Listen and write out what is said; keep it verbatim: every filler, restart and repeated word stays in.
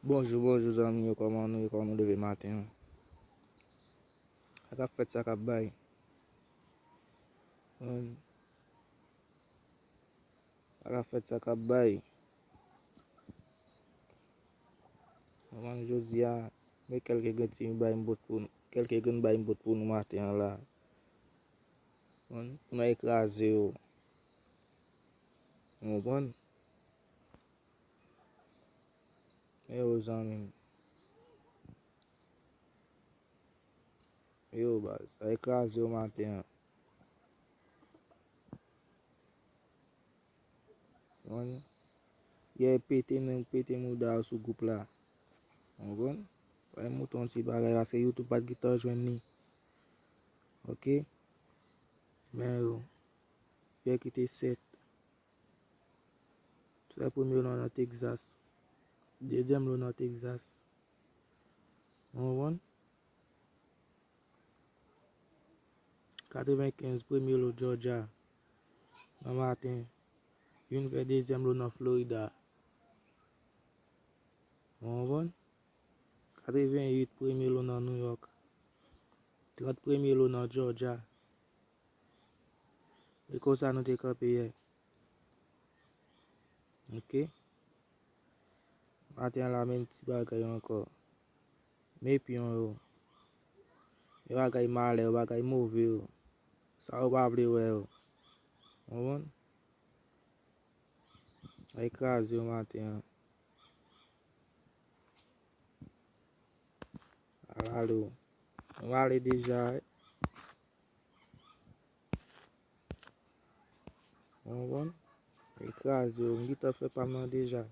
Bonjou, bonjou zanmi yo, kòman nou ye, kòman nou leve maten an? Sa k ap fèt, sa k ap bay? Bon, sa k ap fèt, sa k ap bay? Kòman jodi a, men kèlke grenn ti bay m bòt pou nou, kèlke grenn bay m bòt pou nou maten an la. Bon, pou nou ekraze yo. Ou konprann? Yo, zanmi m. Yo, baz, sa ekraze yo maten an. Konprann? Yè pete nan pete mouda yo sou gwoup la. Konprann? Fè m montre yon ti bagay paske YouTube pa t gentan jwenn li. Ok? Men yo, yè ki te sèt. Fè premye lo nan Texas. Dezyèm lo nan Texas. Ou konprann? Katrevenkenz premye lo Georgia nan maten. Vin fè dezyèm lo nan Florida. Ou konprann? Katrevenuit premye lo nan New York. Trant premye lo nan Georgia. E konsa nou te kanpe yè. Ok. Maten an la, menm ti bagay ankò. Men pyon yo. Yo bagay malè, yo bagay move yo. Sa yo pa vle wè yo. Konprann? Ay kraze yo maten an. Alalo. Nou ale deja. Ou konprann? Ekraze yo. M gentan fè pa m nan deja.